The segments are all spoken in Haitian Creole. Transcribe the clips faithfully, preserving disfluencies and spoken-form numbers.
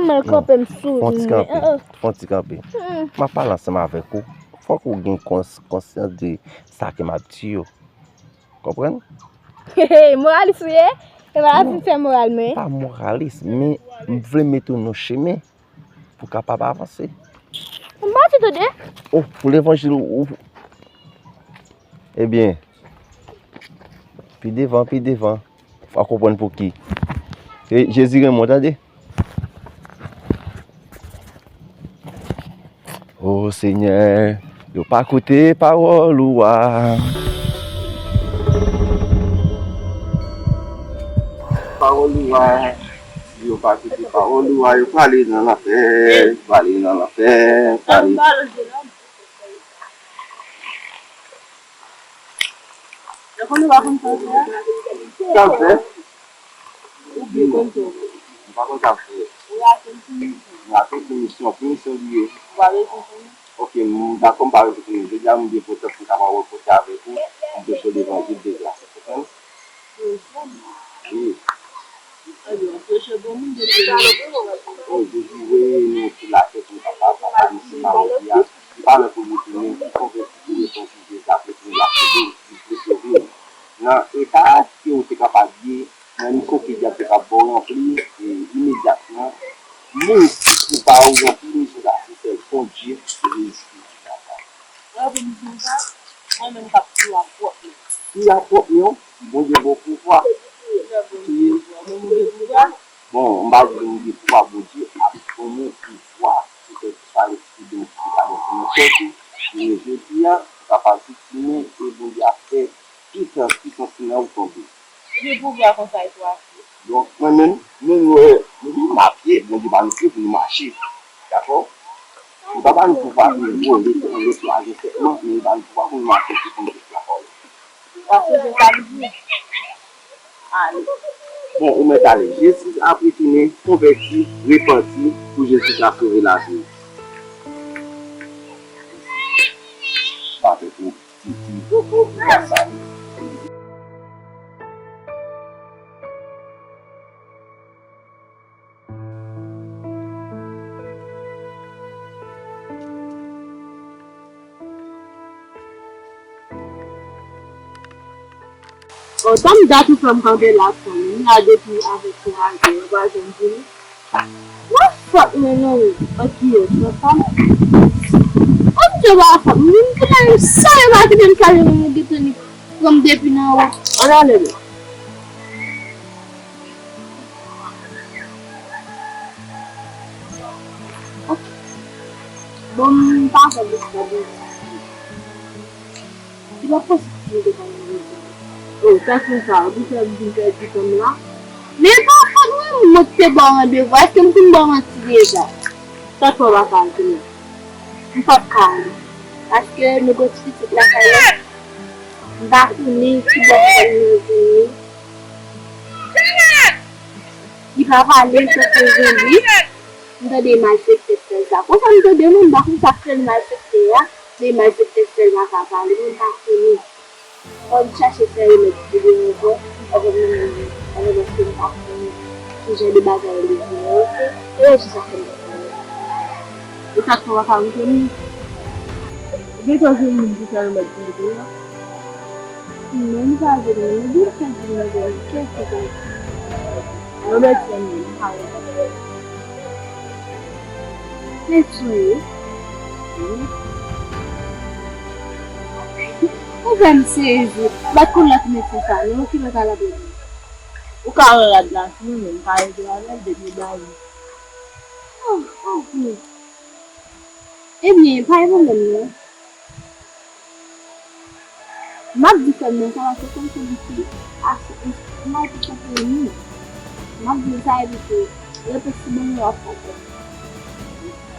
Mwen kanpe m sou li. Fè yon ti kanpe. Fè yon ti kanpe. M ap pale ansanm avèk ou. Fòk ou gen kons-, konsyans de sa ke m ap di yo. Konprann? Hey, moralis ou ye? E pa la fin fè moral mwen. Pa moralis, men m vle mete w nan chemen pou w kapab avanse. M pa di tande. Oh, pou levanjil ou. Ebyen, pi devan, pi devan, w a konprann pou ki. E Jezi renmen w, tande. O Senyè, yo pa koute pawòl ou a. Pawòl ou a, yo pa koute pawòl ou a, yo prale nan lanfè, yo prale nan lanfè, yo prale. Sa w fè? Ou byen konn sa w fè. M pa konn sa m fè. Ou rate yon ti misyon. M rate yon ti misyon. Ki misyon li ye? Ou pa rete pou nou? Ok, m dakò, m pa rete pou nou. Jodi a, m gen pwoblèm pou m kapab rankontre avèk ou, m preche levanjil de gras. Ou konprann? Wi. Ebyen, w preche bon moun depi lè. Oh, Jezi voye nou sou latè pou nou kapab papa nou se pawòl li a. Li pa lè pou li tounen, li konvèti, li repanti, Jezi ap retounen, l ap sove, li vle sove nou. Nan eta ke ou te kapab ye, nan misyon ke dyab te ka ba w ranpli, e imedyatman, moun ki pou ba ou ranpli misyon sa, se sèl Bondye, Jezi Kris. Mwen pou misyon sa, mwen menm k ap tou ap pwòp mwen. Tou ap pwòp mwen, Bondye ba w pouvwa. Mwen gen pouvwa. Bon, m pa di nou gen pouvwa, Bondye ap ban nou pouvwa pou fè disparèt tout domestik la nan tèt ou. Men jodi a, ou kapab pitimè e Bondye ap fè tout, euh, pisans li nan ou tonbe. Epi pouvwa konsa e pou afe. Donk, mwen menm, nou wè, nou vin mafye, Bondye ba nou pye pou nou mache. Dakò? Li pa ba nou pouvwa pou nou vole, pou nou retwaze sèlman, men li ba nou pouvwa pou nou mache sou kondisyon la pawòl. Paske se sa li di. Ale. Bon, ou mèt ale. Jezi ap retounen, konvèti, repanti, pou Jezi ka sove lavi w. Pa fè twòp titi, ou ka sale. Bon, tanm dat ou fè m kanpe la, fanmi. M la depi avèk kouraj, yo pa janm vini. Mwen fòt mwen non, wi. Antiye, mwen pa m. Antiye pa fòt mwen. Mwen te la, sa yo pa kite m chaje mwen, mwen te tande pran m depi nan wo. Ann ale non. Ok. Bon, m pa fè plis pèdi. Li pa posib pou m te ka nan rezon. Oh, sa se sa, ou te fè m vin pèdi tan m la. Men pa fòt mwen, mwen te ba w randevou. Èske m fin ba w manti deja? Sa k fè w pa ka al tounen? M p ap ka ale. Paske nou gen ti pitit lakay la. M pa konnen ki bò m pral nan vini. Li pa pale, li tankou zonbi. M tande malfektè k fè l sa. Konsa m tande, mwen, m pa konn sa k fè l malfektè a, men malfektè k fè l pa ka pale, mwen pa konnen. Fò m chache fè remèd pou li ankò, m pa konn mwen menm, alò paske m pa konnen ki jan de bagay li ye, oke? E yo jis ap fè m pale. E sa k fè w pa ka retounen? Ou gentan jwenn moun pou fè remèd pou li tou la? Non, m pa jwenn moun. Ou byen fè di m nan jwenn kèk ti bagay. Remèd fè m, m pa wè. Medsen wi. Ou fè m sezi. M pa t konn lòt medsen sa non, ki lòt al ap ede m? Ou ka wè rad la sou mwen, men m pa rete avè l depi w ba li. Oh, oh, oh. Ebyen, pa gen pwoblèm non. M ap di sèlman sa, paske kòm se li ki ase, m ap di sa pou li. M ap di l sa epi tou, repons li ban mwen ap konprann.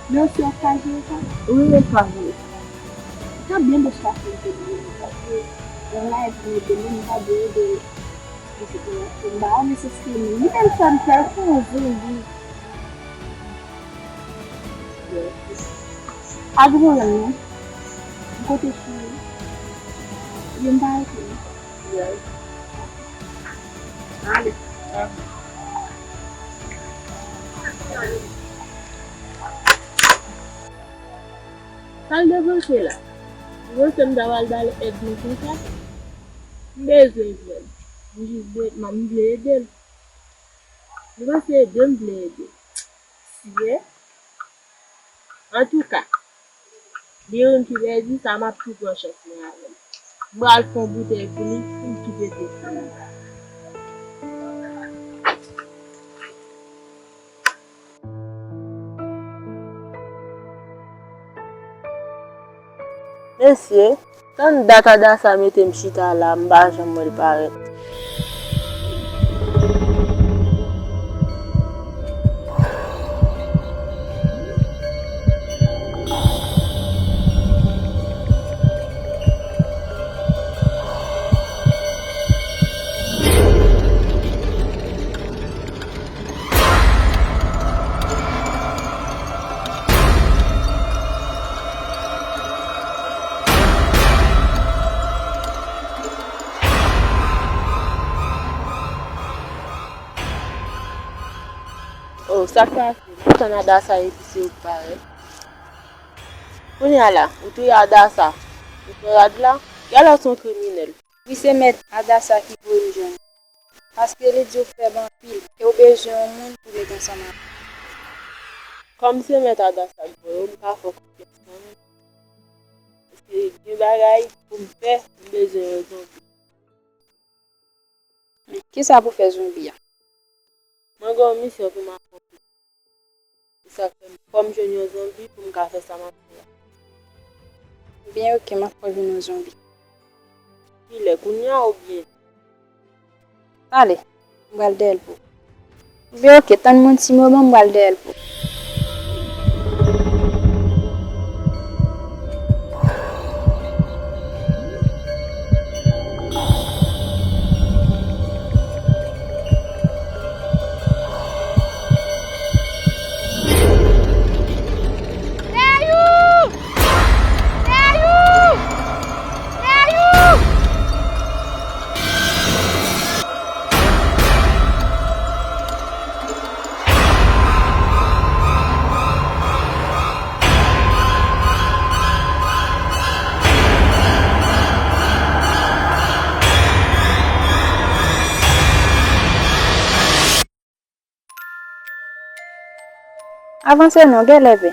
Men ou si w ap ka jere sa? Wi, m ap ka jere sa. Sa byen bèch la fè m te di w, paske yon live mwen te menm pa dwe ede pitit mwen, m pa wè nesesite menm. Li menm fè m pè, se yon zonbi. Pa gen pwoblèm non. M konte sou ou. Ebyen m pa rete non. Ale. Aham. Al debloke la. Ou panse m ta pral ba l èd mwen konsa? M bezwen jwenn. M jis be-, m, m vle ede l. Ou panse ede m, m vle ede l. Siye. Antouka, li youn ki pèdi, sa m ap tou pran chans mwen avè l. M pral fè yon boutèy pou li, pou m kite desann. Mesye, tann dat Adasa mete m chita la, m pa janm wè l parèt. Oh, sa k pase? M ap tann Adasa epi se ou k parèt. Kounye a la, ou touye Adasa. Ou pran rad la? Genlè w se yon kriminèl. Wi, se mèt Adasa ki voye m jwenn ou. Paske li di w fèb anpil e w bezwen yon moun pou met ansanm avè w. Kòm se mèt Adasa k voye w, m ka fè w konfyans kanmenm. Paske gen bagay pou m fè, m bezwen yon zonbi. Men, kisa pou fè zonbi a? Mwen gen yon misyon pou m akonpli. Se sa k fè m, fò m jwenn yon zonbi pou m ka fè sa m ap fè a. Ebyen, oke, m ap fè w jwenn yon zonbi. Kilè, kounye a oubyen? Pale, m pral dèyè l pou ou. Ebyen, oke, tann mwen yon ti moman, m pral dèyè l pou ou. Avanse non, genlè pè.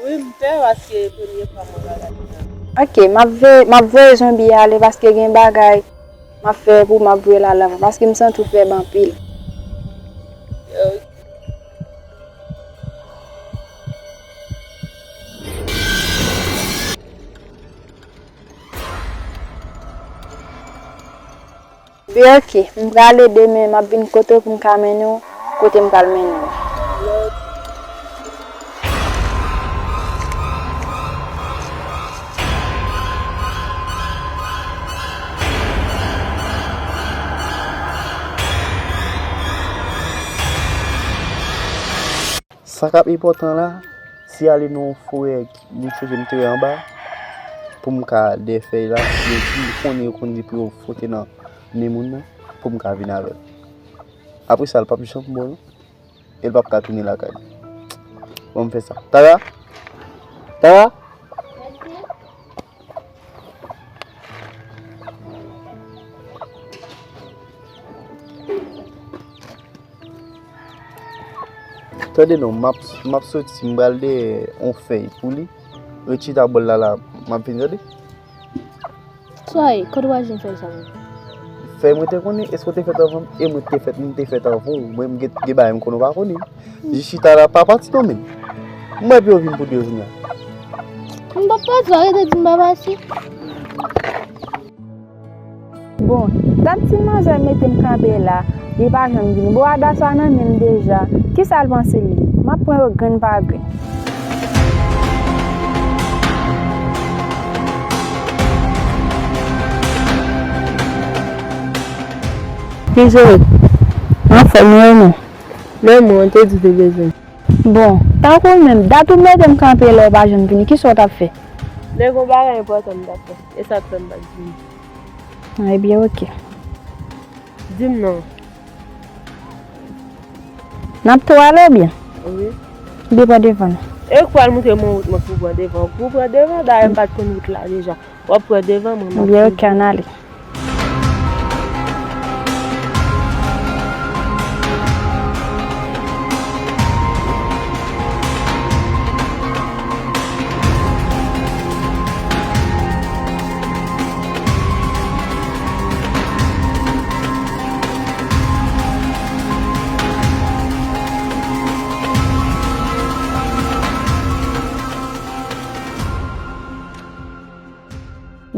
Wi, m pè paske premye fwa mwen bagay sa. Oke, m ap ve-, m ap voye zonbi a ale paske gen bagay m ap fè pou m ap voye l ale avan paske m santi w fèb anpil. Oke. Byen, oke, m prale demen, m ap vin kote w pou m ka mennen w kote m pral mennen w. Sa k ap enpòtan la, se ale nan yon forè ki, m sonje m te wè anba, pou m ka dèyè fèy la, yo di, ou konnen yo konn di pou yo fwote nan nen moun nan, pou m ka vin avè l. Apre sa, l p ap janm bon non, e l p ap ka tounen lakay li. Bon, m fè sa. Tara! Tara! Tande non, m ap, m ap soti, m pral dèyè yon fèy pou li. Ret chita bò l la la, m ap vini, tande. Sa ye, kote w al jwenn fèy sa menm? Fèy mwen te konnen, èske w te fèt anvan m? E mwen te fèt, m te fèt anvan w. Mwen, m gen, gen bagay m konnen w pa konnen. Jis chita la, pa pati non, menm. M wè pou yo vin pou de jounen. M p ap pati, arete di m pa pati. Bon, dat ti manzè mete m kanpe la, li pa janm vini. Bon, Adasa nan men l deja. Kisa l panse l ye? M ap pran yo grenn pa grenn. Dezole. Anfòm, wi, non. Lanmou, an te di w te bezwen. Bon, tankou menm, dat ou mete m kanpe la, ou pa janm vini, kisa w t ap fè? Lè gon bagay enpòtan m t ap fè, e sa k fè m pa t vini. Ebyen, oke. Di m non. N ap tou ale oubyen? Wi. Ebyen, pran devan nou. E ou k pral montre mwen wout mwen pou pran devan. Ou pran devan, dayè m pa t konn wout la deja. W ap pran devan mwen, m ap Byen, suiv ok, ou. Ann ale.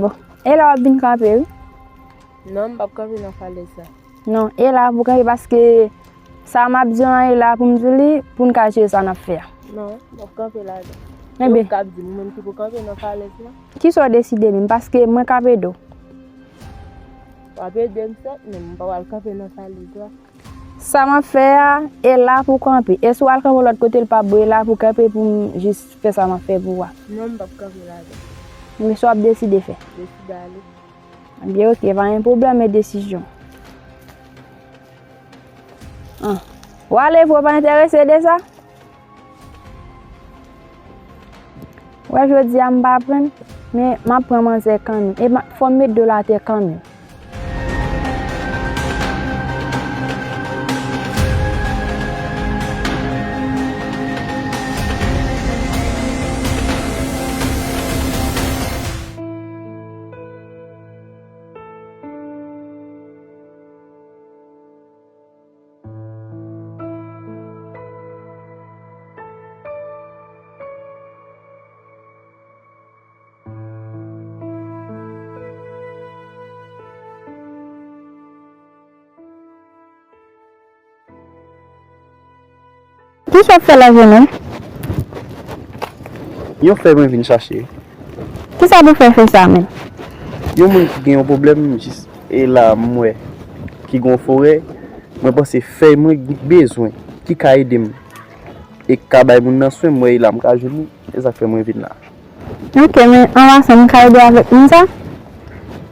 Bon, e la w ap vin kanpe, wi. Non, m p ap kanpe nan falèz la. Non, e la pou kanpe paske sa m ap di w an e la pou m di w li, pou n ka jere sa n ap fè a. Non, m p ap kanpe ladan. Ebyen. E ou k ap di m, ou menm ki pou kanpe nan falèz la? Kisa w deside menm? Paske mwen k ap ede w. W ap ede m sèt, men m pa pral kanpe nan falèz la. Sa m ap fè a, e la pou kanpe. E si w al kanpe yon lòt kote, l p ap bon, e la pou kanpe pou m jis fè sa m ap fè pou w a. Non, m p ap kanpe ladan. Men sa w ap deside fè? Deside ale. Ebyen, ok, pa gen pwoblèm, men desizyon. An. W ale vre, w pa enterese de sa? Wè, jodi a m pa pran, men m ap pran manzè kanmenm. E m a, fò m met dlo atè kanmenm. Kisa w ap fè la, jennonm? Yon fèy mwen vin chache. Kisa pou fè fèy sa menm? Yon moun ki gen yon pwoblèm, jis e la m wè, ki gen yon forè, mwen panse fèy mwen bezwen, ki ka ede m, e ka bay moun nan swen, m wè e la m ka jwenn li, e sa k fè mwen vin la. Ok, men an pasan, m ka ede w avèk moun sa?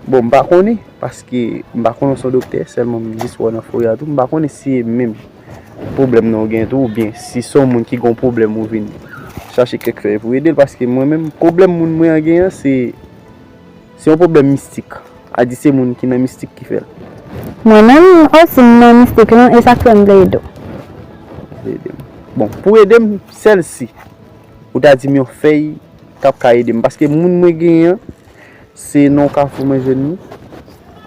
Bon, m pa konnen, paske m pa konnen w se yon doktè, sèlman m jis wè w nan forè a tou, m pa konnen si e menm pwoblèm nan w gen tou, oubyen si se yon moun ki gen yon pwoblèm ou vin chache kèk fèy pou ede l, paske mwen menm, pwoblèm moun mwen an gen an, se, se yon pwoblèm mistik. A di se moun ki nan mistik ki fè l. Mwen menm osi m nan mistik lan, e sa k fè m vle ede w. Ede m. Bon, pou ede m, sèl si ou ta di m yon fèy k ap ka ede m, paske moun mwen genyen an, se nan yon kafou mwen jwenn li.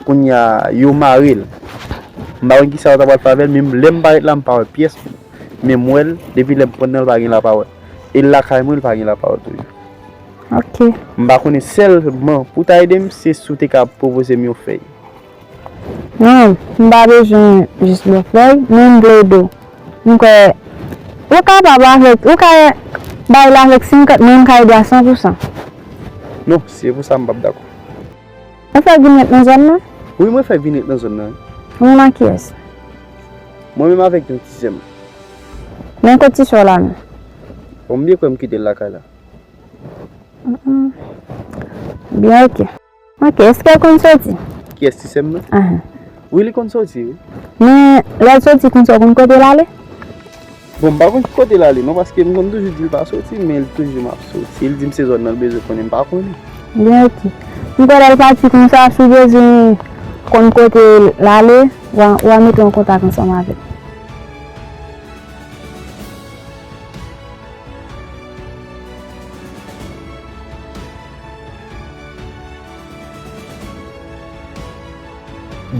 Kounye a, yo mare l. M pa konn kisa yo ta pral fè avè l, men lè m parèt la, m pa wè pyès moun. Men m wè l, depi lè m pran nan l, pa gen lapawòl. E l lakay mwen, l pa gen lapawòl toujou. Ok. M pa konnen sèlman pou ta ede m, se si w te ka pwopoze m yon fèy. Non, m pa bezwen jis yon fèy, men m vle ede w. M kwè, ou kapab avèk, ou ka bay la avèk senkant, mwen m ka ede a san pou san. Non, se pou sa m p ap dakò. Ou fèk vin ret nan zòn nan? Wi, mwen fèk vin ret nan zòn nan, wi. Ou menm ak kiyès? Mwen menm avèk yon ti sè m. Men kot ti sè w la menm? Bon, m byen kwè m kite l lakay la. Mm, mm. Byen, ok. Ok, èske l konn soti? Kiyès, ti sè m nan? Ahan. Wi, li konn soti, wi. Men, lè l soti konsa, w konn kote l ale? Bon, m pa konn ki kote l ale, non, paske m konn toujou di l pa soti, men l toujou m ap soti. L di m se zòn nan l bezwen konnen, m pa konnen. Byen, ok. M kwè lè l pati konsa, si w bezwen konn kote l ale, w a, w a mete w an kontak ansanm avè l.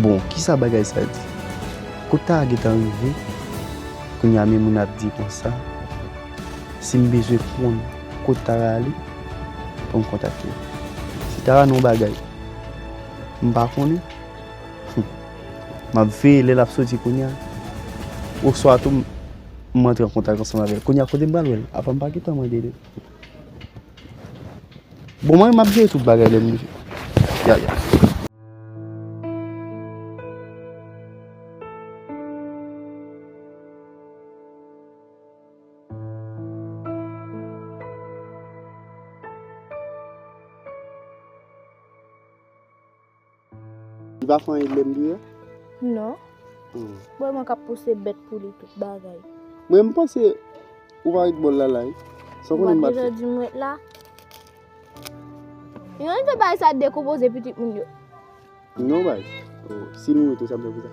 Bon, kisa bagay sa di? Kot Tara gentan rive, kounye a men moun ap di konsa, si m bezwen konn kot Tara ale, pou m kontakte l. Si Tara nan yon bagay, m pa konnen, m ap veye lè l ap soti kounye a. Oswa tou, m, m antre an kontak ansanm avè l. Kounye a, kote m pral wè l? Apa m pa gentan mande l? Bon, mwen, m ap jere tout bagay lè m rive. Ya, ya. Li pa fè anyen lè m deyò? Non. Hmm. Bon, mwen k ap pouse bèt pou li tout bagay. Mwen, m panse ou pa ret bò l la la, wi. Sa w konnen m pa t fè? Di m ret la. Yo, ann fè bagay sa dekonpoze pitit moun yo. Non, baz. Oh, si l mouri tou, sa m fè pou sa?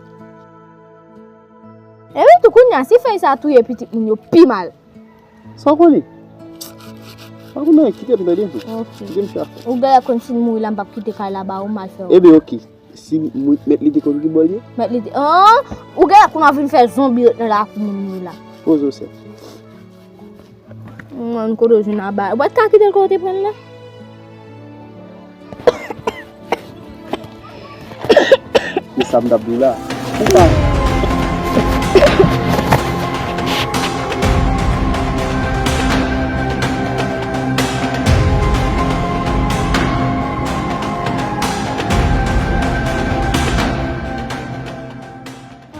E wi, tou kounye a, si fèy sa touye pitit moun yo, pi mal. Sa w konnen? Sa w konnen, kite m tande tou. Ok. Kite m chak. Ou genlè konn si l mouri la, m p ap kite kay la ba ou, m al fè. Ebyen, ok. Si mèt li te konn ki bò l ye? Mèt li te, an, ou genlè konn ap vin fè zonbi ret nan lakou moun yo la. Poze w sèf. Mwen, kote w jwenn aba? Ou pa t ka kite l kote w te pran l la? Se sa m t ap di w la. Ou pa.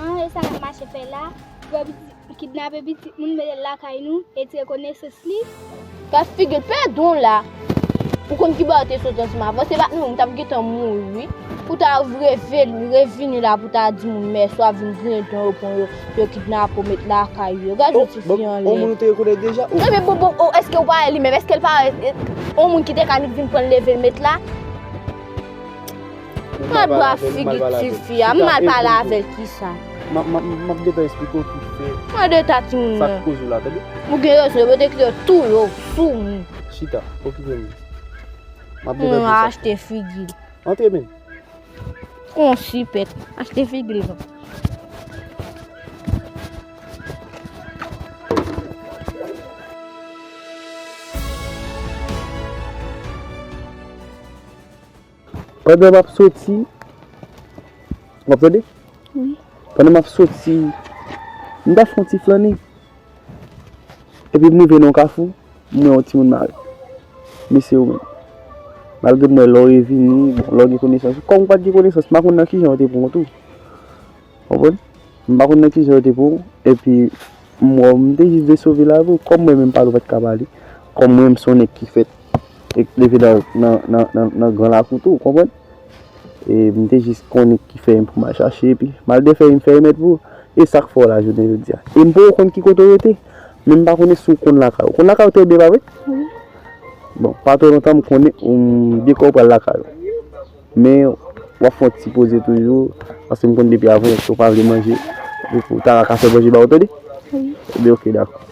An, e sa n ap mache fè la? Pran pitit, kidnape pitit moun, mete l lakay nou, e tire konesans li. Gad figi l, pèdon la. Ou konn ki bò yo te sot ansanm avan? Se pa t nou menm, m t ap gentan mouri wi. Pou ta reve, revini la pou ta di moun mèsi, w ap vin griyen dan yo, pran yo, yo kidnape w, met lakay yo. Gad yon ti fi anlè. On moun ou te rekonèt deja? Ebyen, bon, bon, oh, èske w pa wè li menm? Èske l pa wè, eh, on moun ki te ka vin pran l, leve l, met la? Mal bwa figi tifi a, m mal pale avè l kisa? M ap, m ap, m ap gentan esplike w kifè. Mande ta timoun nan. Sa k koze w la, tande? Ou gen rezon, yo te kite yo tou yo, sou moun. Chita, okipe m. M ap gentan di w sa. Achte figi l. Antre menm. Kon sipèt, achte figi l non. Pandan m ap soti, w ap tande? Wi. Pandan m ap soti, m ta fè yon ti flannen. Epi m rive nan yon kafou, m wè yon timoun mare. Mesye ou menm. Malgre m wè lè w revini, bon, lè w gen konesans. Kòm ou pa t gen konesans, m pa konn nan kijan yo te pran w tou. Konprann? M pa konn nan kijan yo te pran w, epi m wè w, m te jis vle sove lavi w. Kòm mwen menm pale w pa t ka pale, kòm mwen menm se yon nèg ki fèt, e k leve nan, nan, nan, nan, nan gran lakou tou, w konprann? E m te jis konnen ki fèy m pou m al chache, epi m al defèy m fèy mèt pou w. E sa k fè w la jounen jodi a. E m poko konn ki kote w rete, men m pa konnen si w konn lakay ou. Ou konn lakay ou trè byen, pa vre? Wi. Bon, pa twò lontan m konnen ou, m byen kwè w pral lakay ou. Men w ap fè yon ti poze toujou, paske m konn depi avan yè ou pa vle manje. Epi w ta ka fè manje ba w, tande? Wi. Ebyen, oke, dakò.